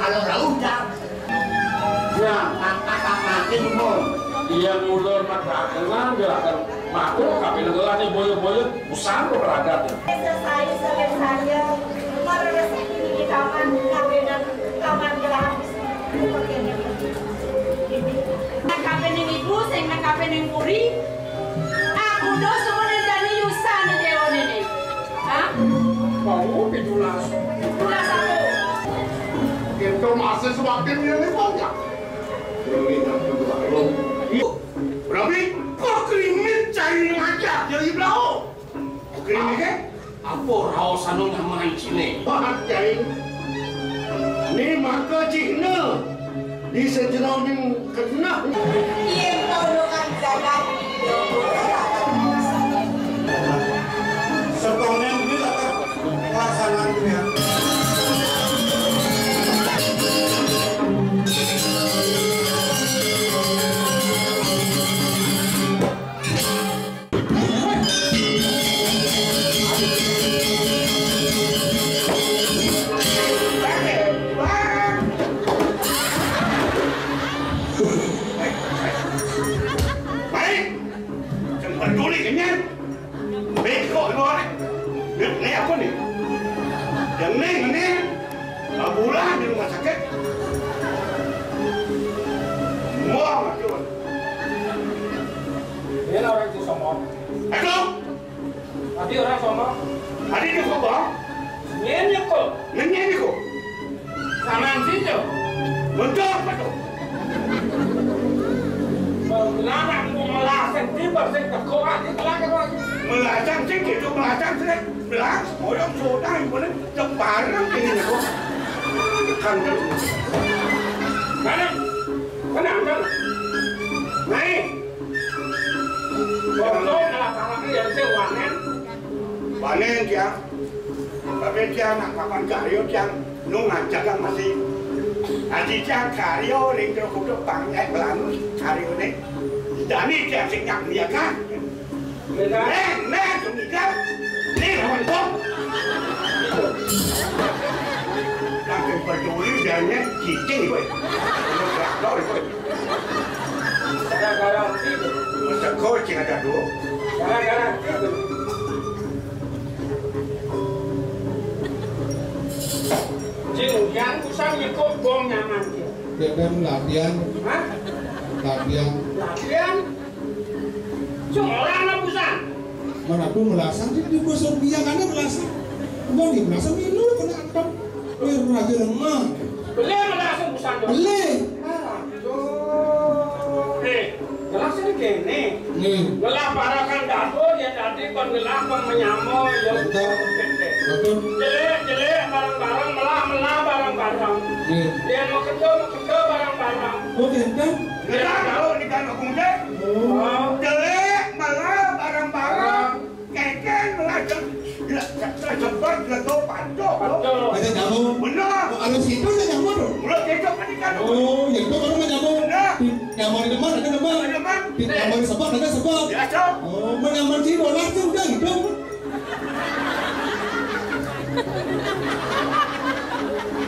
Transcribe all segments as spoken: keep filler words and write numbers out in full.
Ora ujar. Ya, kata-kata mati ngomong. Iya, mula madrakenan, ya, akan mabuk, kabeh ngelah ning boyo-boyo, usah kok ragat. Saya, saya, saya, mereresiki di taman, kawinan taman gelap. Nang kabeh ning ibu, sing nang kabeh ning puri. Aku do suwune jani yusan dewa nene. Hah? Mau pitulas. Pitulas aku. Kita masih semakin yang ini banyak. Ini yang kedua. Rabi, kok kerimin cari ngajak jadi blau? Oke, ini ke? Apa raos anu nyaman sine? Wah, cai. Ni maka cihna di sajeroning keneh. Yen kau dokan jagat, sepanjang ini dapat pelaksanaan dunia. Baik, jangan peduli kenyang. Beko ini orang. Ini apa nih? Yang ini, ini. Ambulan di rumah sakit. Semua mati, Wan. Ini orang itu sama. Aduh. Adi orang sama. Adi di kok, Bang? Nyen ya kok. Nyen ya kok. Saman situ. Bentuk apa tuh? Melarang mau melasek tiba sing teko ati belakang lagi. Melasang sih gitu, melasang sih. Belas, orang sudah yang boleh. Cepat ini aku. Kangen. Mana? Mana, mana? Naik. Bocor, malah tangan yang sing wanen. Wanen, tiang. Tapi tiang nak papan karyo, tiang. Nu ngajak kan masih. Aji tiang karyo, ring kero kudu pang, eh, belanu karyo ne. Dani tiang sing nyak dia kan. Neh, neh, sumika. Nih, lawan kok. Langsung peduli jadinya cicing gue. Ini traktor gue. Gara-gara itu. Masa kocing ada dua. Gara-gara itu. Jing, yang usah nyekuk bom nyaman dia. Dia kan latihan. Hah? Latihan. Latihan? Sing ora ana busan. Mana aku melasang di, di gosok biang ada melasang. Mau di melasang milu kena atom. Wih, raja lemah. Beli melasang busan. Beli. Aduh. Eh, melasang ini gini. Nih. Ngelah parakan dapur ya tadi kon ngelah kon menyamo ya. Betul. Betul. Jelek, jelek bareng-bareng, melah, melah bareng-bareng. Nih. Dia mau kedo, mau kedo bareng-bareng. Oke, kan? Ngelah kalau di kan aku. Oh. Jelek, malah barang-barang. Keken malah jeng-, ya, ya, ya, jebak, ya, tuh, pancok, tuh. Pancok. Ada nyamuk. Bener. Oh, ada situ ada nyamuk, tuh. Udah, gitu, kan, ikan. Oh, ya, itu baru mah nyamuk. Bener. Di, nyamuk di depan, ada depan. Ada depan. Di, nyamuk di sepak, ada sepak. Ya, cok. Oh, mau nyamuk sini, mau langsung, udah, gitu.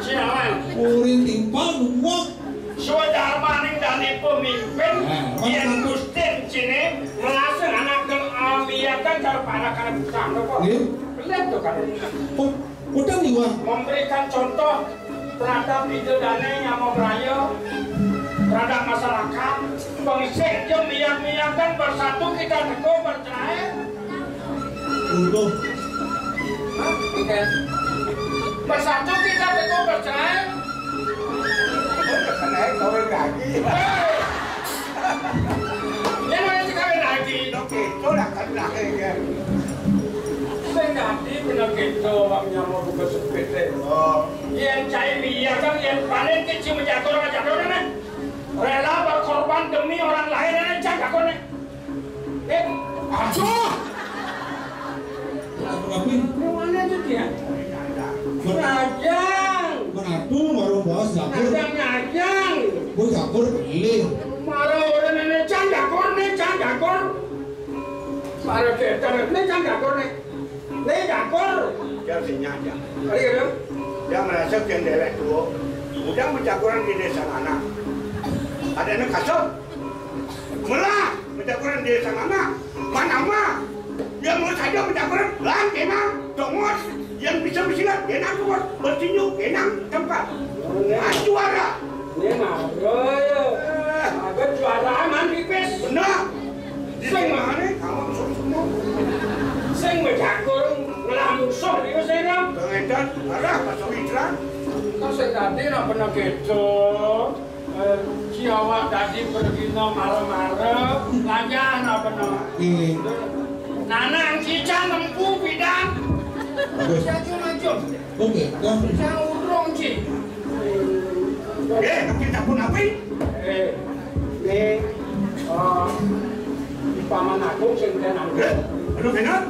Sialan. Kuring timpal, duwak. Swadarmaning dane pemimpin, nah, yen Gustin cine melasih anak gel-, ambiakan cara para kana bukan apa? Nggih. Bener tuh kan? Pu-, puter niwa. Memberikan contoh terhadap ide dane nyama braya, terhadap masyarakat, pengisik jam miak-miakan bersatu kita teguh bercerai. Untung. Hah? Oke. Bersatu kita teguh bercerai. Bercerai kawin lagi. Hei! Dia mau kawin lagi. Oke, tolak kan lahir ya. Sing dadi bener gitu, Bang Nyamo buka sepete. Oh. Yen cai iya kan yen panen kecil menjago orang jago kan. Rela berkorban demi orang lain, ini cak aku nih. Eh, aduh. Apa? Mana itu dia? Merajang. Merajang, baru bahas dapur. Merajang, merajang. Gue dapur beli. Marah orang ini cang dapur nih, cang dapur. Para datar ini cang dapur nih. Nih dapur. Dia sing nyajang. Ayo, ayo. Dia merasa yen dhewek tuwa. Udah mencakuran di desa mana? Ada anak kasut? Melah mencakuran di desa mana? Mana mah? Ya mau saja mencakuran lan kenang tongos yang bisa bersilat kenang tongos bertinju kenang tempat. Ah, juara. Ini mah, yo, yo. Agak juara aman pipis. Benar. Sing mana? Kamu semua. Sing mencakuran ngelah musuh di sini. Pengendan arah Pak Sawitra. Kok sing tadi nak pernah gitu? Eh, si awak tadi pergi no marah-marah, lajah no pernah. Iya. Nanang cicang empu bidang. Bagus. Macam-macam. Oke, dah. Cicang urung, Ci. Eh, tapi tak pun apa? Eh, ini, eh, di Paman Agung sing ten anggur. Eh, aduh, benar.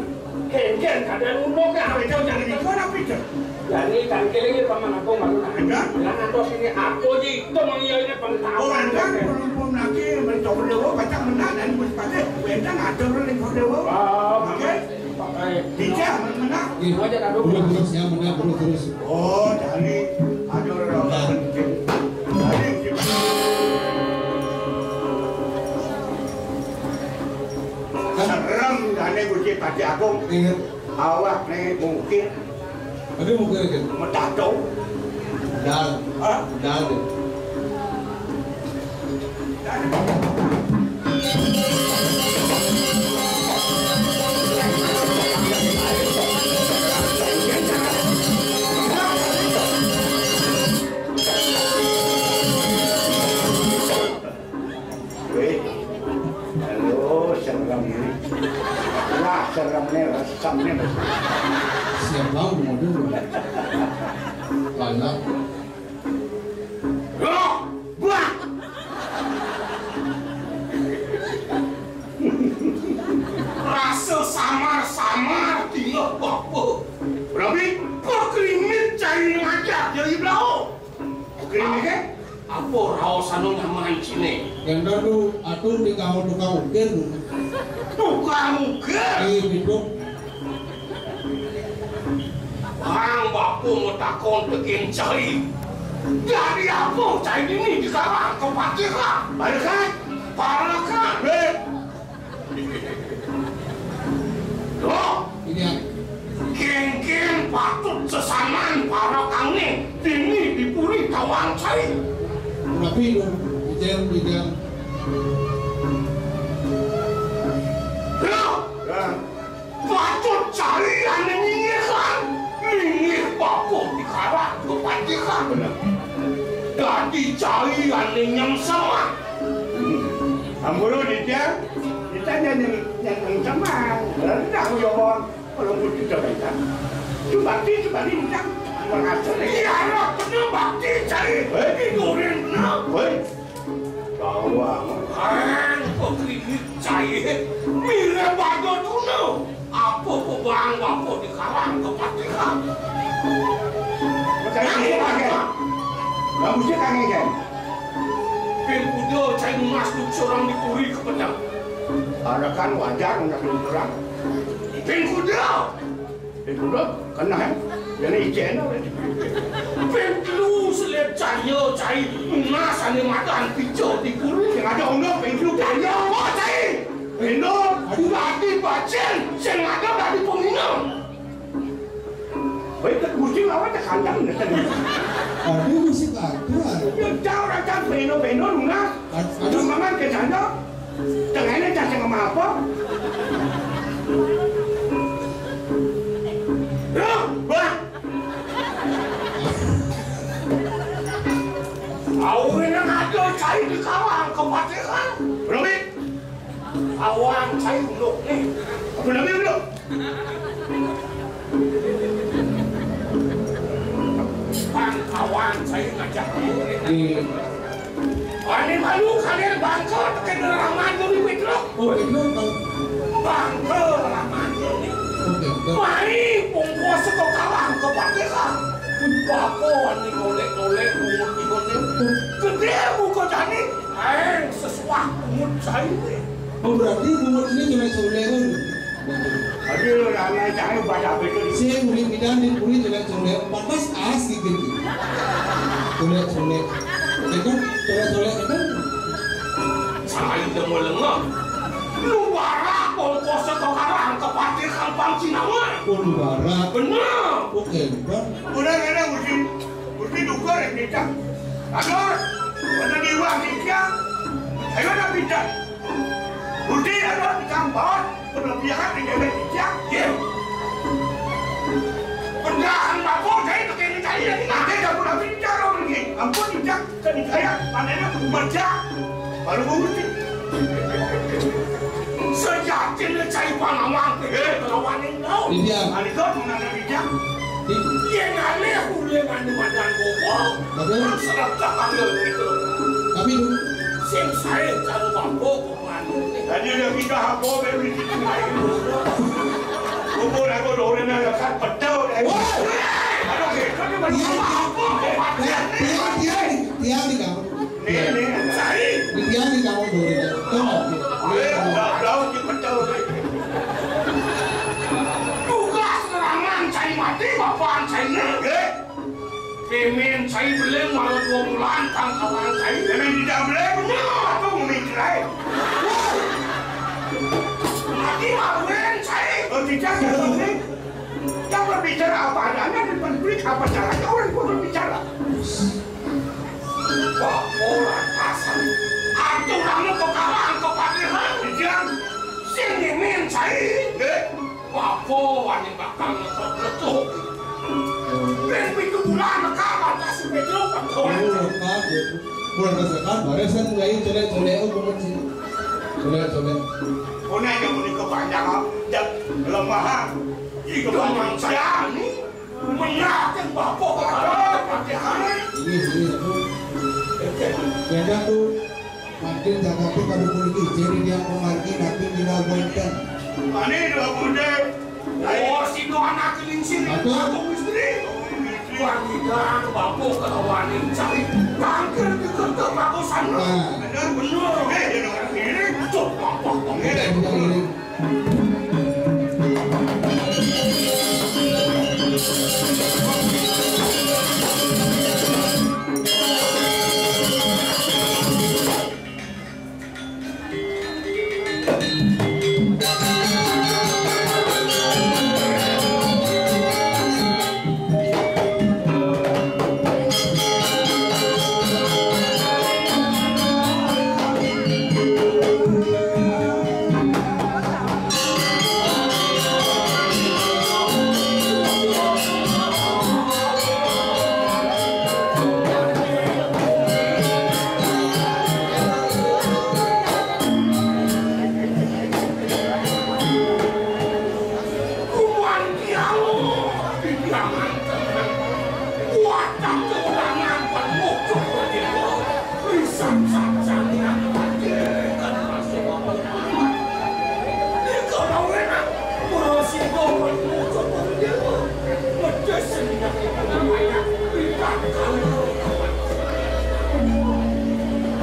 Kéngkén kadang ngono kan. Ayo, jangan itu apa itu? Jadi tangkil iki Paman Agung baru nak. Enggak. Lah ngantos ini aku iki itu mengiyaine pengetahuan. Oh, enggak, belum lagi mencoba dewa baca menang dan Gus Patih. Enggak ngatur ning dewa. Ah, oke. Pakai. Bisa menang. Iya. Aja tak dulu. Terus, terus, yang menang, terus, terus. Oh, jadi ada orang penting. Jadi serem jane Gusti Patih Agung. Iya. Awakne mungkin. Tapi mungkin aja. Metato. Dal. Hah? Dal deh. Weh, halo, serem nih. Wah, serem nih, resem nih. Siap banget mau dulu. Banyak. Loh, buah. Rasa samar-samar tinggal bapa. Rabi, kok krimit cari ngajak jadi blau? Krimit ke? Apa raos anu nyaman cine? Gendar tu, atuh di kamu tukang ukir tu. Tukang ukir? Iya, gitu. Bang, bapa mau takon tegen cai. Jadi apa cai ini dikarang ke Patihang? Balikan. Parakan. Hei. Loh, iya. Kéngkén patut sesanan para kangné dini dipuri tawang cai. Rabi dong, ijang, ijang. Loh, ya. Patut cai ané nyingirkan. Nyingir bapa dikarang ke Patihang. Bener. Dadi cai ané nyemsemak. Ampun, Ditya. Kita jangan, jangan sama. Rendah, ya, Bang. Kalau mau kita minta. Coba di, coba di, minta. Merasa. Iya, lah, bener bakti cai. Eh? Tidurin bener. Eh? Bawang. Kan, kok klinik cai. Mire bado tuna. Apa kok bang, apa dikarang ke Patihang? Cai ini pakai. Bagusnya kaki, kan? Pin kuda cai emas tu seorang dipuri ke pedang. Ada kan wajar, nak dulu terang. Pin kuda. Pin kuda, kena, eh? Jadi ijen, eh? Pin telu selit cahaya, cai emas ane madan pica dipuri. Sing ada ono pin telu cahaya. Oh, cai. Pin telu. Aduh, lagi bacin. Sing ada dari peminum. Baik, tak gusti lawan tak kandang, dah tadi. Aduh, gusti kandang. Ya, jauh rancang peno-peno, lunas. Aduh. Aduh, maman ke sana. Tengahnya cacing sama apa? Loh, bah. Awin yang ada cai di kawang, kepatihan. Romi. Awang cai uluk ni. Apa nama uluk? Pang awang cai ngajak ni. Ani malu kalian bangka tekan rahmat ni, Petruk. Oh, itu tahu. Bangka rahmat ni. Oke, oke. Mari pungkus ke kawang ke Patihang. Bapa ani golek-golek bungut tiga ni. Gede muka jani. Aeng sesuah bungut cai ni. Oh, berarti bungut ini jelek-jelek. Aduh, ramai cai pada betul. Sing urip bidan di puri jelek-jelek. Pantas as gitu. Colek, colek. Itu, colek, colek itu. Salah itu mau lengah. Lu bara bongkos ke karang ke parkir Kampang Cinawa. Oh, lu bara. Bener. Oke, Bang. Udah, udah, udah, udah. Udah, udah, udah. Aduh, udah di ruang kerja. Ayo, udah pindah. Budi ada di kantor, berlebihan di dewek bijak, ya. Penjelasan bapak saya pakai mencari lagi, nanti dah pula bicara lagi. Ampun, bijak, kan saya, panennya kerja, baru mengerti. Sejatinya saya panawang, eh, lawan yang tahu. Iya. Ada kau mengenai bijak? Iya, ngalih, boleh mandu madan bobo. Betul. Kan serap tak panggil gitu. Tapi dulu. Sing saya kalau mampu, Tadi ada kita apa, baru di situ lain. Umur aku dah orang nak dekat betul, eh. Woi! Aduh, eh, kau ni macam apa? Tiang, tiang, tiang, tiang di kamu. Ni, ni, saya. Tiang di kamu dulu. Tengok. Eh, dah, dah, di betul, eh. Tugas serangan saya mati, bapaan saya ni. Eh? Pimin saya beli malah dua bulan tangkapan saya. Pimin tidak beli, punya tu memikirai. Mati maluin saya. Oh, tidak, tidak, tidak. Kita berbicara apa adanya di publik, apa caranya orang pun berbicara. Wah, orang kasar. Aturannya kekalang kepakiran. Tidak. Sing mimin saya. Eh? Apa wani bakal ngetok-ngetok? Ben pitu bulan mekar batas Petro Petro. Oh, mekar, ya. Bulan kesekan, barusan mulai colek-colek, oh, bukan sih. Colek-colek. Kone aja muni kepanjangan, jak lemahan. Ih, kepanjangan saya ni. Menyakin bapak ada pakai hari. Iya, iya, tuh. Ya, kan, tuh. Mangkin Jakarta kada puniki, jadi dia mangkin tapi tidak wonten. Mane dua bunda? Oh, si dua anak lingsir. Apa? Aku istri. Wanita bapa kelawan cari tangkil di kerta bagusan. Nah. Bener, bener. Eh, dia dengar ini. Cok, pok, pok, pok. Tidak, tidak, tidak.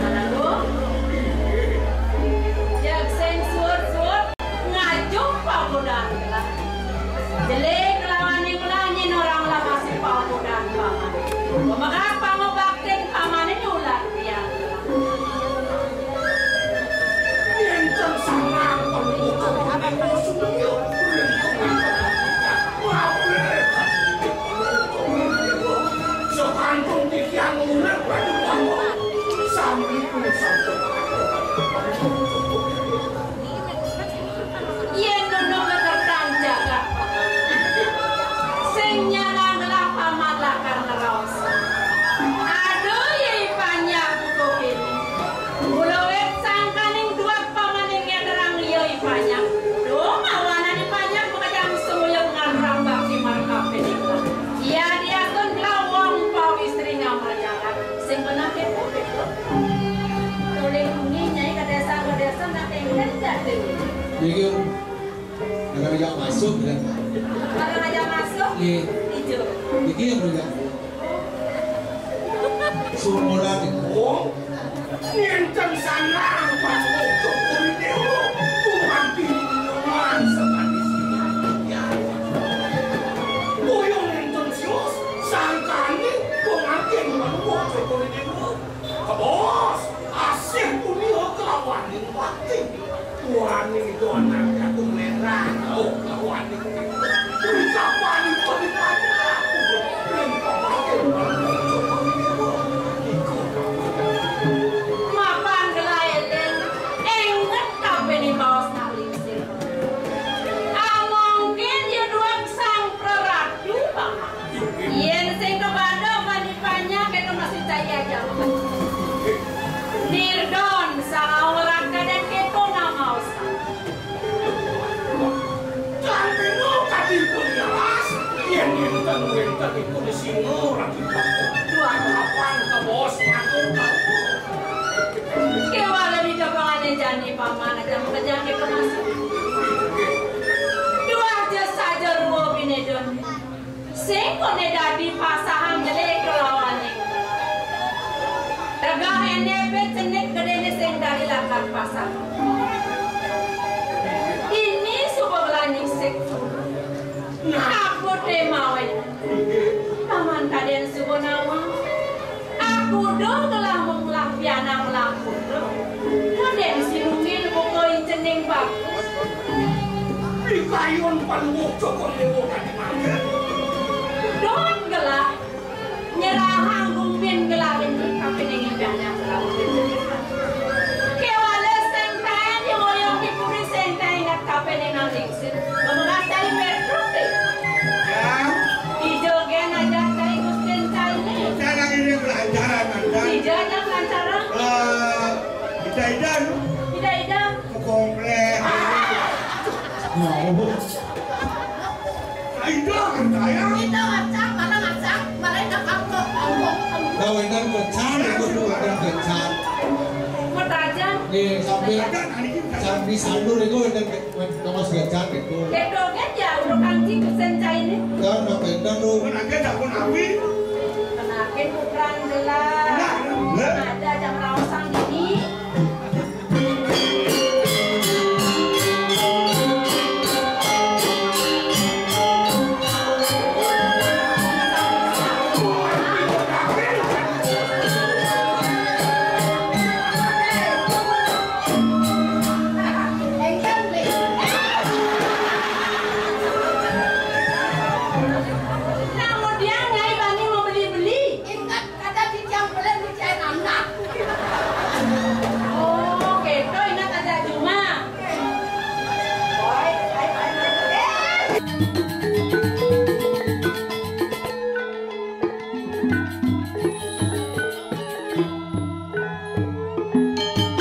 Anakku, jak sing suud-suud ngajuk pagodan gelah. Jelé kelawan ing ulah nyén orang lah masih pagodan paman. Pemekat pangubaktin pamané nyulat tiang. Yén cang sangang pangubaktin sumiyo. Sakantun titiang urip pada panggung. Sami pun sami. Yén nunung kekertan jagat, sing nyanang gelah paman lakar ngraos. Aduh, Yé Panjak buka kéné. Mula wit sangkaning duat pamaning ngéterang Yé Panjak. Duh, mawanan Yé Panjak makejang sumuyub nganrang bakti markapining. Iya diastun gelah wong pawistri ngamel jagat. Sing beneh kéto. Ulih wengi Nyai ka désa, ka désa, nak kéngkén dadi. Niki, Om. Nak ngajak masuk, ya. Nak ngajak masuk? Iya. Ijo. Niki yang ngajak. Sumuran itu. Oh, ngénten sanang, Pak. Cukup, Dewa. Kumanti, Mas, sekali sini. Ya. Boyong ngénten sios, sangkani, pengantin, Pak. Itu di sini orang kita. Dua kapan ke bos ngatur kamu? Kéwala di depangané jani paman aja makejang ké panas. Dua aja saja rua binédon. Sing koné dadi pasahang gelé kelawané. Tegah éné bé cenik gedéné sing dadi lakar pasahang. Ini suba gelani sik. Aku té mawé. Paman kadén suba nawang. Aku do ngelah mengelah pianak laku. Kadén sinunggil buka incening bagus. Di kayun paluh cokol dewa tadi mangga. Don gelah. Nyerahang gumbin gelah ini kapining pianak laku. Kéwala sing taén di moyong di puri sing taén ingat kapining nang Ya. Ijo gén ajak cai Gustin cai né. Cara ini pelajaran, Anda. Ija ajak lancaran. Eh, Ida-Ida lu. Ida-Ida. Ke komplek. Mau. Ida kan saya. Ida ngacang, mana ngacang, mana ida kampung, kampung, kampung. Kau ini kecan, aku tuh ada kecan. Matajan. Nih, sampai. Ada, ada. Sambil sandur itu ada Wes, Thomas Gacan itu. Kedongen ya, udah kanti kusen cai ini. Kan, nak bentang lu. Kan ada dapur api. Kenakin ukuran gelas. Nah, nah. Ada jam rawasan ini. Namun dia ngai bani mau beli-beli. Ingat kata di jam beli di cai anak. Oh, gitu, ingat aja cuma. Baik, baik, baik, baik.